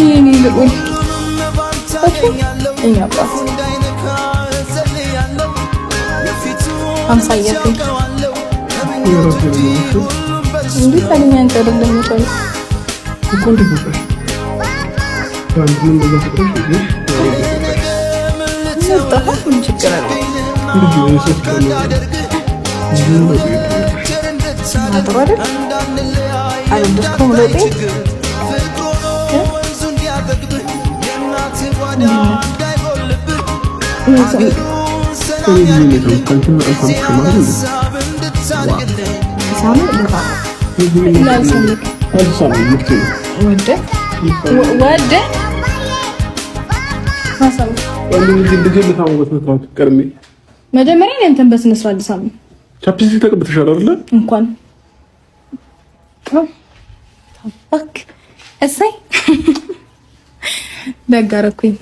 የኔ ልዑል እኛ አባት አምሳያቴ እንዴት ታገኛ አንተ አይደለም የሚባለው እኮ እንዴት መጣሽ? መጣሁ። ምን ችግር አለ? ጥሩ አይደል? አልወደድከውም? ለውጤ መጀመሪያ እኔ አንተን በስነ ስርዓት ልሳም። chapstick ተቀብተሻል አይደለ? እንኳን እሰይ ደግ አደረኩኝ።